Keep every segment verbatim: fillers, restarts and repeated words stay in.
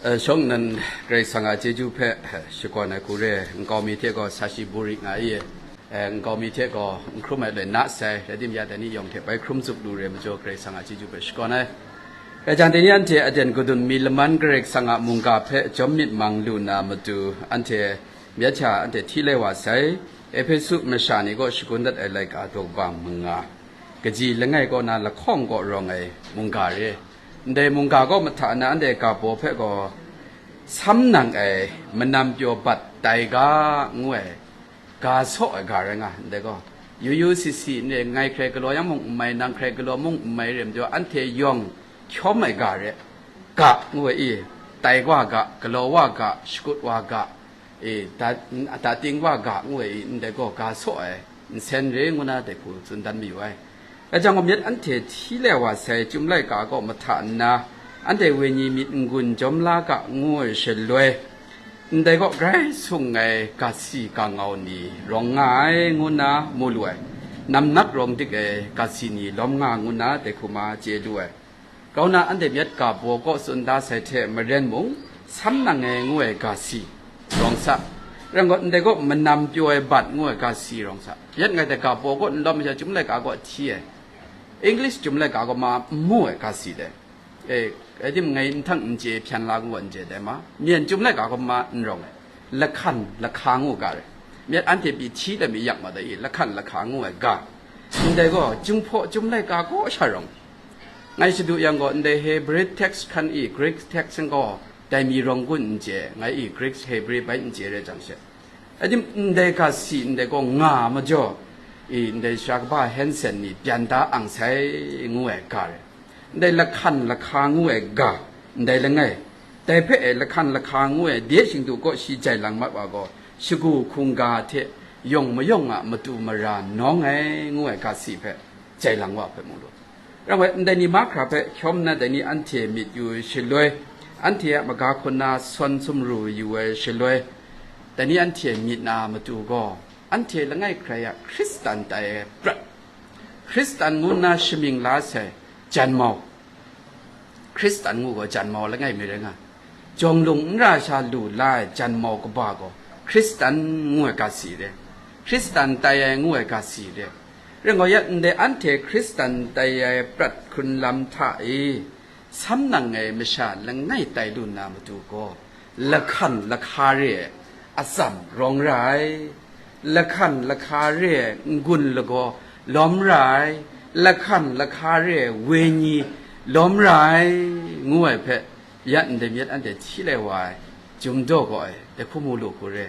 Eh, shawng nnan Karai Kasang a chyeju hpe, eh, shakawn ai hku re, nkau mi hte gaw sa shi buri nga i, eh, nkau mi hte gaw n hkrum ai le na sai, rai timung ya dai ni yawng hte bai hkrum tsup lu re majaw, Karai Kasang a chyeju hpe shakawn ai. Rai jang, dai ni anhte aten kadun mi laman Karai Kasang a mungga hpe jawm myit mang lu na matu, anhte myit hta anhte hti lai wa sai, Ehpesu masha ni kaw shagun dat ai laika daw kaba manga, kaji langai kaw na lahkawng kaw rawng ai mungga re. Ndai mungga kaw mahta na anhte ga baw hpe gaw, sam nang ai manam pyaw bat tai ga ngu ai, ga saw ai ga rai nga, ndai gaw, yu yu si si n re, ngai hkrai galaw yang mung n mai, nang hkrai galaw mung n mai re majaw, anhte yawng hkyawm ai ga re, ga ngu ai i, tai wa ga, galaw wa ga, shakut wa ga, e, ta, ta ting wa ga ngu ai i, ndai gaw ga saw ai nsen re ngu na dai hku tsun dan mayu ai. Rai jang gaw, myit anhte hti lai wa sai, Chyum laika kaw mahta nna, anhte wenyi myit n-gun jawm la ga ngu ai shaloi, ndai kaw grai sung ai ga si ga ngau ni rawng nga ai ngu na mu lu ai, namnak rawng dik ai ga si ni lawm nga ngu na dai hku ma chye lu ai. Grau na anhte myit ga baw kaw tsun da sai hte maren mung, sam nang ai ngu ai ga si rawng sa, rai gaw, ndai kaw manam pyaw ai bat ngu ai ga si rawng sa. Myit ngai hte ga baw kaw n lawm ai sha, Chyum laika kaw hti ai, English Chyum laika kaw ma n mu ai ga si dai. E, rai timung, ngai nhtang n chye, hpyan la ngu ai n chye dai ma, Myen Chyum laika kaw ma n rawng ai, lahkan lahka ngu ga re. Myit anhte pyi hti let mi yak ma dai i, lahkan lahka ngu ai ga. Ndai gaw, Jinghpaw Chyum laika kaw sha rawng. Ngai shadu yang gaw, ndai Hebrew text hkan i Greek text gaw dai mi rawng gun n chye, ngai i Greek Hebrew bai n chye re jang she. Rai timung, ndai ga si, ndai gaw nga majaw, i, ndai sha kaba Hansen ni byan da ang sai ngu ai ga re. Ndai lahkan lahka ngu ai ga, ndai langai, dai hpe e lahkan lahka ngu ai de shingdu kaw shi jai lang mat wa gaw, shagu hkungga hte yawng mayawng a matu mara nawng ai ngu ai ga si hpe jai lang wa hpe mu lu. Rai nme, ndai ni mahkra hpe hkyawm na dai ni anhte myit yu ai shaloi, anhte a maga hkun na sawn sumru yu ai shaloi, dai ni anhte myit na matu gaw, anhte langai hkrai a Hkristan tai ai prat, Hkristan ngu nna shamying la sai janmau, Hkristan ngu gaw janmau langai mi rai nga, jawng lung n ra sha lu la ai janmau kaba gaw Hkristan ngu ai ga si re, Hkristan tai ai ngu ai ga si re. Rai gaw, ya ndai anhte Hkristan tai ai prat hkrun lam hta e, sam nang ai masha langai tai lu na matu gaw, lahkan lahka re ai atsam rawng ra ai, lahkan lahka re ai n-gun lagaw lawm ra ai, lahkan lahka re ai wenyi lawm ra ai, ngu ai hpe, ya ndai myit anhte hti lai wa ai, Chyum daw gaw ai, dai hku mu lu hku re.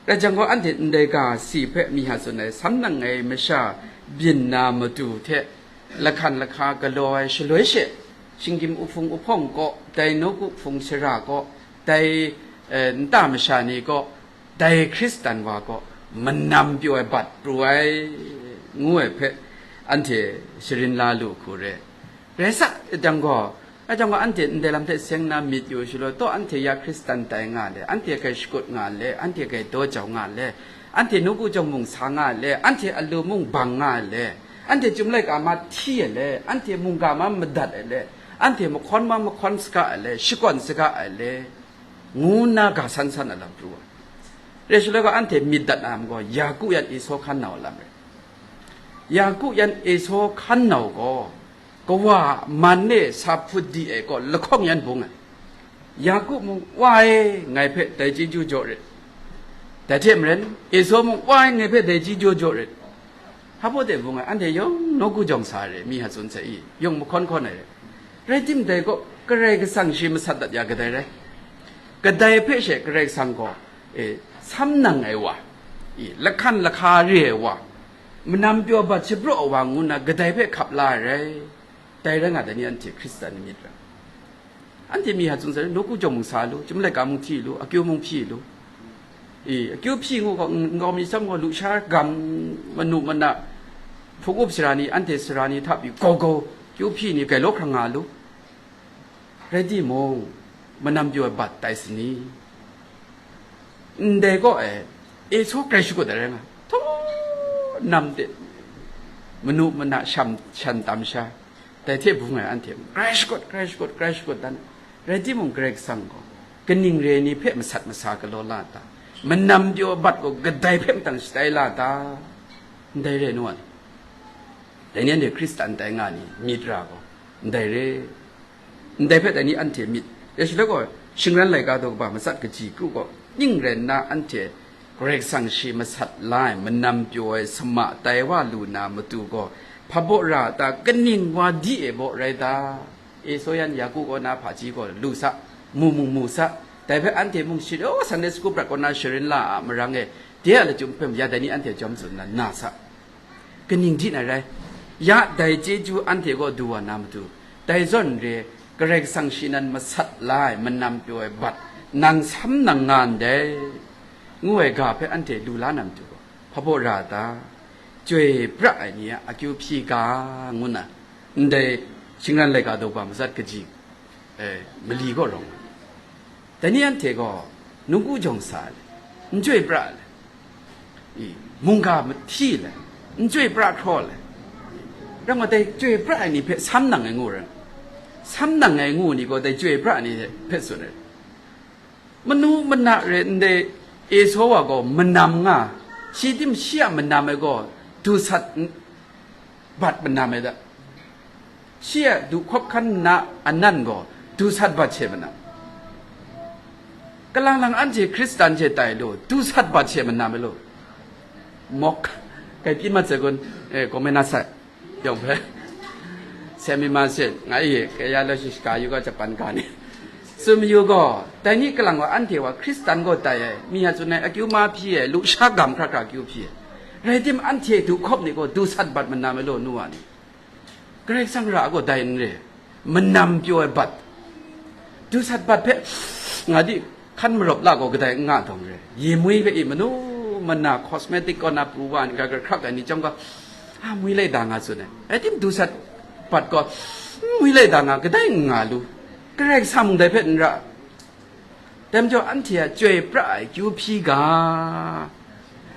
Rai jang gaw, anhte ndai ga si hpe mi ha tsun ai, sam nang ai masha byin na matu hte, lahkan lahka galaw ai shaloi she, shinggyim uhpung uhpawng kaw, dai nawku hpung shara kaw, dai, eh, nta masha ni kaw, dai Hkristan wa kaw, manam pyaw ai bat pru ai, ngu ai hpe, anhte sharin la lu hku re. Rai sa, dang gaw, a jang gaw, anhte ndai lam hte seng na myit yu shaloi, taw anhte ya Hkristan tai nga le, anhte grai shakut nga le, anhte grai daw jau nga le, anhte nawku jawng mung sa nga le, anhte alu mung bang nga le, anhte Chyum laika ma hti ai le, anhte mungga ma madat ai le, anhte mahkawn ma mahkawn saga ai le, shakawn saga ai le, ngu nna ga san san a lam pru ai. Re shaloi gaw, anhte myit dat na lam gaw, Yaku yan Esaw hkan nau a lam rai. Yaku yan Esaw hkan nau gaw, kawa a man e sa hput di ai kaw lahkawng yan bung ai. Yaku mung, "Wa e, ngai hpe dai chyeju jaw rit." Dai hte maren, Esaw mung, "Wa e, ngai hpe dai chyeju jaw rit." Hpa baw de bung ai, anhte yawng nawku jawng sa ai re, mi ha tsun sai i, yawng mahkawn hkawn ai re. Rai tim dai kaw, Karai Kasang shi masat dat ya kadai rai? Kadai hpe she Karai Kasang gaw, e, sam nang ai wa, i, lahkan lahka re ai wa, manam pyaw bat shapraw ai wa ngu nna kadai hpe hkap la ai rai? Dai rai nga, dai ni anhte Hkristan ni myit ra. Anhte mi ha tsun sai, nawku jawng mung sa lu, Chyum laika mung hti lu, akyu mung hpyi lu. I, akyu hpyi ngu gaw, n-, nkau mi tsawm gaw, lusha gam, manu mana, hpung up sara ni, anhte sara ni hta pyi gau gau, akyu hpyi ni grai law hkrang nga lu. Rai timung, manam pyaw ai bat tai sani? Ndai kaw e, Esaw grai shakut ai rai nga. Htaw nam de, manu mana sham, shan tam sha, dai hte bung ai anhte mung, grai shakut, grai shakut, grai shakut dan. Rai timung, Karai Kasang gaw, Kaning re ni hpe masat masa galaw la ta? Manam pyaw bat gaw kadai hpe matang shatai la ta? Ndai re nu ai. Dai ni anhte Hkristan tai nga ni myit ra gaw, ndai re. Ndai hpe dai ni anhte myit ya shaloi gaw, shingran laika daw kaba matsat kaji kru gaw, ning rai nna anhte Karai Kasang shi masat la ai manam pyaw ai sama tai wa lu na matu gaw, hpa baw ra a ta? Kaning wa di e baw rai ta? Esau yan Yaku kaw na hpaji gaw lu sa, mu mung mu sa, dai hpe anhte mung shi, oh, Sunday school prat kaw na sharin la a marang e, de a lachyum hpe ya dai ni anhte jawm tsun na, na sa. Kaning di na rai? Ya dai chyeju anhte gaw du wa na matu, dai zawn re, Karai Kasang shi nan masat la ai manam pyaw ai bat nang sam nang nga ndai, ngu ai ga hpe anhte lu la na matu gaw, hpa baw ra a ta? Chyoi pra ai ni a akyu hpyi ga, ngu na, ndai shingran laika daw ba matsat kaji, eh, mali gaw rawng. Dai ni anhte gaw nawku jawng sa le, n chyoi pra le, i, mungga mahti le, n chyoi pra hkraw le, rawng wa dai chyoi pra ai ni hpe sam nang ai ngu rai. Sam nang ai ngu ni gaw dai chyoi pra ai ni hpe tsun ai. Manu mana re ndai Esau wa gaw manam nga, shi tim shi a manam ai gaw du sat n-, bat manam ai da. Shi a du hkawp hkan na anan gaw du sat bat she manam. Kalang lang anhte Hkristan hte tai lu, du sat bat she manam ai lu. Mawk, kai pyi mat sai kun, eh, comment na sai. Yawng hpe, seng mi ma se, ngai e, kaya la shi shaka yu ga Japan ga ni. Tsun mayu gaw, dai ni kalang wa anhte wa Hkristan gaw tai ai, mi a tsun ai akyu ma hpyi ai, lusha gam hkra hkra akyu hpyi ai. Rai tim, anhte du hkawp ni gaw du sat bat manam ai law, nu wa ni. Karai Kasang ra gaw dai n re, manam pyaw ai bat. Du sat bat hpe, nga di, hkan marawp la gaw kadai n nga dawng re. Yemui hpe i manu mana cosmetic kaw na pru wa n ga, ga hkrak ai ni chyawm gaw, a, mui lai da nga tsun ai. Rai tim, du sat bat gaw, mui lai da nga, kadai n nga lu. Karai Kasang mung dai hpe n ra. Dai majaw, anhte a chyoi pra ai kyu hpyi ga,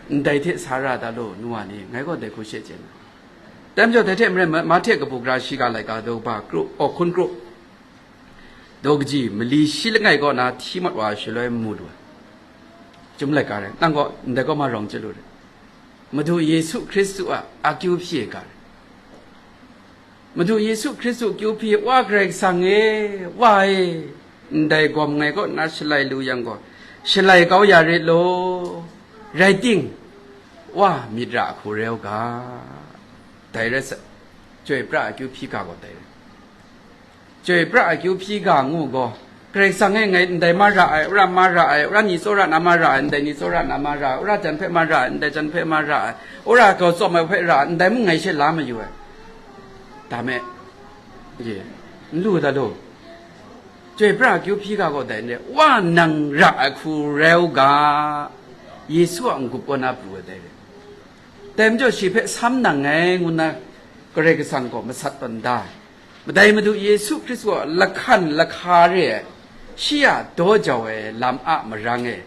ndai hte sa ra da law, nu wa ni, ngai gaw dai hku she chye na. Dai majaw, dai hte maren, Ma-, Mahte kabu gara shiga laika daw ba kru, aw, hkun kru, daw kaji mali shi langai kaw na hti mat wa ai shaloi mu lu ai. Chyum laika rai, nang gaw ndai kaw ma rawng chye lu rai. Madu Yesu Hkristu a akyu hpyi ai ga rai. Madu Yesu Hkristu kyu hpyi, Wa Karai Kasang e, Wa e, ndai gawm ngai kaw na shalai lu yang gaw, shalai kau ya rit law, rai ting, Wa myit ra hku rau ga, dai rai sa, chyoi pra ai kyu hpyi ga gaw dai rai. Chyoi pra ai kyu hpyi ga ngu gaw, Karai Kasang e ngai ndai ma ra ai, wora ma ra ai, wora ni tsawra na ma ra ai, ndai ni tsawra na ma ra ai, wora jan hpe ma ra ai, ndai jan hpe ma ra ai, wora gaw tsawm ai hpe ra ai, ndai mung ngai she la mayu ai. Da me, ye, n lu da lu. Chyoi pra ai kyu hpyi ga gaw dai n re, Wa nang ra ai hku rau ga, Yesu a n-gup kaw na pru ai dai re. Dai majaw shi hpe sam nang ngai ngu nna Karai Kasang gaw masat tawn da ai. Madai Madu Yesu Hkristu a lahkan lahka re ai, shi a daw jau ai lam a marang e,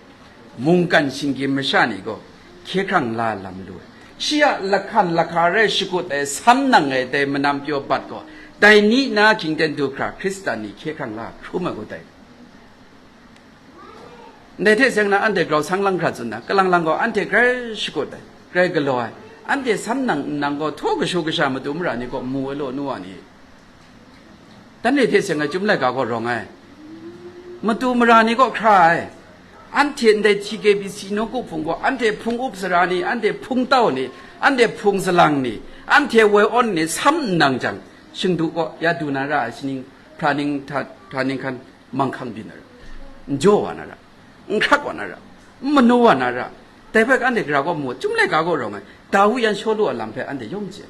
mungkan shinggyim masha ni gaw hkye hkrang la lam lu ai. Shi a lahkan lahka rai shakut ai sam nang ai dai manam pyaw bat gaw, dai ni na hkying ten du hkra Hkristan ni hkye hkrang la hkrum ai gaw dai. Ndai hte seng na anhte grau sang lang hkra tsun na, kalang lang gaw anhte grai shakut ai, grai galaw ai, anhte sam nang nnang gaw htaw kashu kasha matu mara ni kaw mu ai law, nu wa ni. Dan re hte seng ai Chyum laika gaw rawng ai. Matu mara ni kaw hkra ai. Anhte ndai T K B C nawku hpung gaw, anhte hpung up sara ni, anhte hpung tau ni, anhte hpung salang ni, anhte woi awn ni, sam nnang jang, shingdu kaw ya du na ra ai, shaning, hpraning, hta, hpraning hkan, manghkang byin na ra, n jaw wa na ra, n hkrak wa na ra, n manu wa na ra, dai hpe anhte gara kaw mu, Chyum laika gaw rawng ai, Dawi yan Shawlu a lam hpe anhte yawng chye.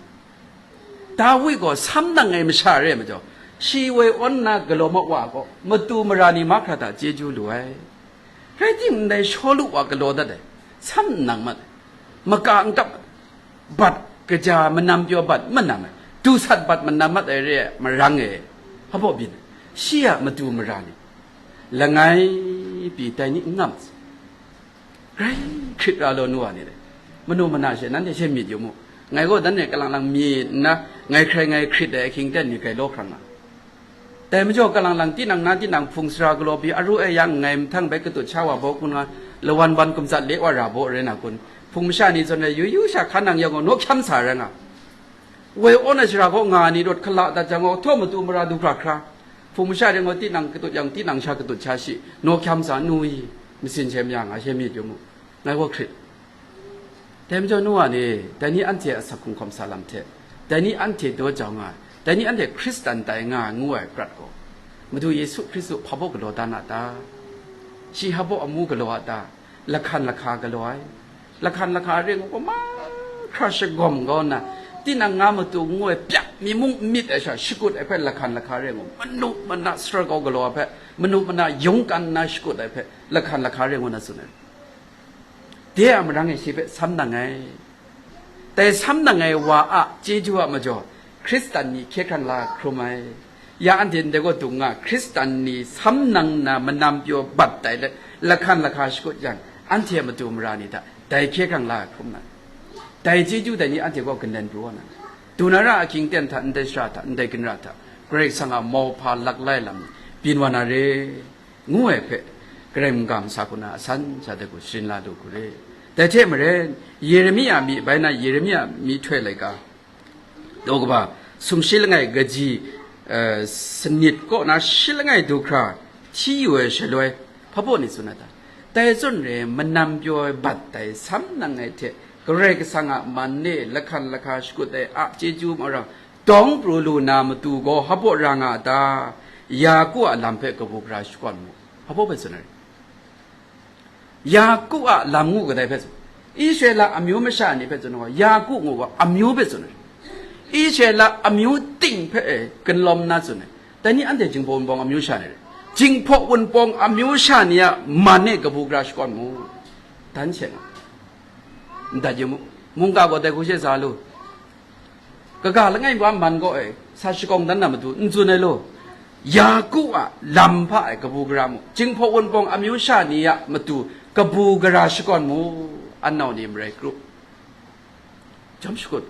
Dawi gaw sam nang ai masha re ai majaw, shi woi awn nna galaw mat wa ai gaw, matu mara ni mahkra hta chyeju lu ai. Rai timung, ndai Shawlu wa galaw dat ai, sam n nang mat ai, maka n kap ai, bat kaja manam pyaw bat manam ai, du sat bat manam mat ai re ai marang e, hpa baw byin ai, shi a matu mara ni, langai pyi dai ni n nga mat sai. Grai hkrit ra law, nu wa ni dai. Manu mana she, nanhte she myit yu mu. Ngai gaw dan e kalang lang myit nna, ngai hkrai ngai hkrit ai ahkying ten myit grai law hkrang nga. Dai majaw, kalang lang tinang na tinang hpung sara galaw pyi aru e yang nngai mahtang bai katut sha wa baw kun nga, lawan wan kumzat le wa ra baw rai na kun? Hpung masha ni zawn rai yu yu sha hkan nang yang gaw naw hkyam sa rai nga. Woi aw na shara kaw nga ni rawt hkala dat jang gaw, htaw matu mara du hkra hkra. Hpung masha ring gaw tinang katut yang tinang sha katut sha shi, naw hkyam sa nu i, masin shem yang a she myit yu mu. Ngai gaw hkrit. Dai majaw nu wa ni, dai ni anhte a asak hkrung hkawm sa lam hte, dai ni anhte daw jau nga ai, dai ni anhte Hkristan tai nga ai ngu ai prat gaw, Madu Yesu Hkristu hpa baw galaw dan a ta? Shi hpa baw amu galaw a ta? Lahkan lahka galaw ai. Lahkan lahka ring u gaw, mahkra shagawm kau nna, tinang nga matu ngu ai pyak mi mung n myit ai sha shakut ai hpe lahkan lahka ring u, manu mana sarawt kau galaw ai hpe, manu mana yungkan nna shakut ai hpe lahkan lahka ring u na tsun ai. De a marang e shi hpe sam nang ai. Dai sam nang ai wa a chyeju a majaw, Hkristan ni hkye hkrang la hkrum ai. Ya anhte ndai gaw dung nga, Hkristan ni sam nang nna manam pyaw bat tai let, lahkan lahka shakut yang, anhte a matu mara ni hta dai hkye hkrang la hkrum na, dai chyeju dai ni anhte gaw kanen pru wa na, du na ra ahkying ten hta, ndai shara hta, ndai ginra hta, Karai Kasang a mauhpa laklai lam ni byin wa na re, ngu ai hpe, Karai mungga masa hku na asan sha de ku sharin la lu hku re. Dai hte maren, Yeremia mi bai na, Yeremia myihtoi laika, daw kaba sumshi langai kaji, eh, sanit kaw na shi langai du hkra hti yu ai shaloi, hpa baw ni tsun ai ta? Dai zawn re, manam pyaw ai bat dai sam nang ai hte, Karai Kasang a man e lahkan lahka shakut ai a chyeju marang, dawng pru lu na matu gaw hpa baw ra nga a ta? Yaku a lam hpe kabu gara shakawn mu. Hpa baw hpe tsun ai? Yaku a lam ngu kadai hpe tsun? Israela amyu masha ni hpe tsun gaw, Yaku ngu gaw amyu hpe tsun ai. Israela amyu ting hpe e gunlawm na tsun ai. Dai ni anhte Jinghpaw Wunpawng amyu sha ni re. Jinghpaw Wunpawng amyu sha ni a man e kabu gara shakawn mu. Dan she nga. Ndat yu mu. Mungga gaw dai hku she sa lu. Kaga langai wa man gaw e, sa shakawng dan na matu n tsun ai law, Yaku a lam hpa e kabu gara mu, Jinghpaw Wunpawng amyu sha ni a matu kabu gara shakawn mu, an nau ni marai kru. Jawm shakut.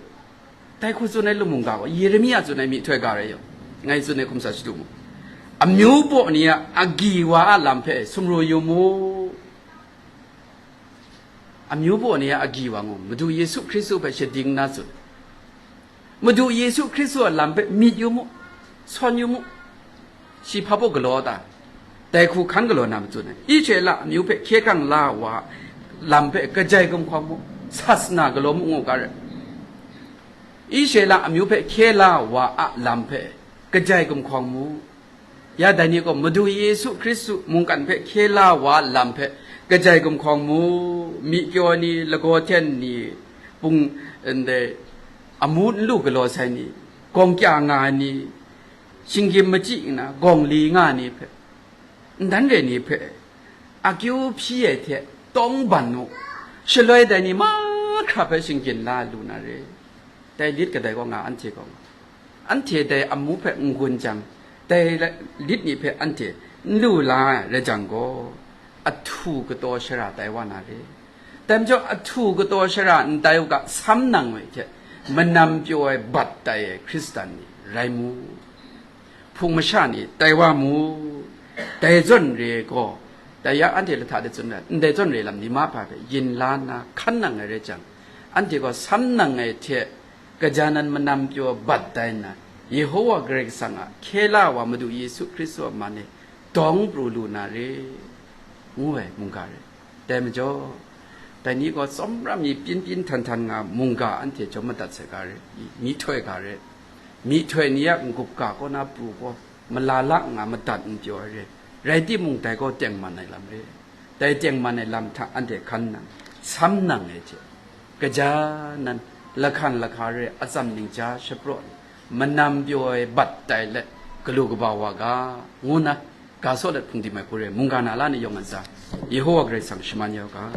Dai hku tsun ai lamu ga gaw, Yeremia tsun ai myihtoi ga rai yaw, ngai tsun ai hkum sa shadu mu. Amyu baw ni a agyi wa a lam hpe sumru yu mu. Amyu baw ni a agyi wa ngu, Madu Yesu Hkristu hpe shading na tsun. Madu Yesu Hkristu a lam hpe myit yu mu, sawn yu mu. Shi hpa baw galaw ta? Dai hku hkan galaw na matsun ai. Israela amyu hpe hkye hkrang la wa lam hpe kajai gumhkawng mu, sasana galaw mu ngu ga rai. Israela amyu hpe hkye la wa a lam hpe kajai gumhkawng mu. Ya dai ni gaw Madu Yesu Hkristu mungkan hpe hkye la wa lam hpe kajai gumhkawng mu, myi kyaw ni, lagaw hten ni, pung, ndai, amu n lu galaw sai ni, gawng kya nga ai ni, shinggyim machyi nna gawng li nga ai ni hpe, ndan re ni hpe, akyu hpyi ai hte tawng ban u, shaloi dai ni mahkra hpe shinggyim la lu na re. Dai lit kadai gaw nga anhte gaw nga. Anhte dai amu hpe n-gun jang, dai lit ni hpe anhte n lu la ai rai jang gaw, ahtu kataw shara tai wa na re. Dai majaw, ahtu kataw shara n tai u ga, sam nang we hte, manam pyaw ai bat tai ai Hkristan ni rai mu, hpung masha ni tai wa mu. Dai zawn re gaw, dai ya anhte lahta de tsun ai, ndai zawn re lam ni mahpa hpe yin la nna hkan nang ai rai jang, anhte gaw sam nang ai hte, gaja nan manam pyaw bat tai nna, Yehowa Karai Kasang a hkye la wa Madu Yesu Hkristu a man e dawng pru lu na re, ngu ai mungga re. Dai majaw, dai ni gaw tsawmram mi pyin pyin htan htan nga mungga anhte jawm madat sai ga re, myihtoi ga re. Myihtoi ni a n-gup ga kaw na pru gaw, malala nga madat n pyaw ai re. Rai timung, dai gaw tengman ai lam re. Dai tengman ai lam hta anhte hkan nang, sam nang ai hte, gaja nan, lahkan lahka re, atsam ningja shapraw ni, manam pyaw ai bat tai let, galu kaba wa ga, ngu nna, ga saw let hpungdim ai hku re, mungga na la ni yawng a ntsa, Yehowa Karai Kasang shaman ya u ga.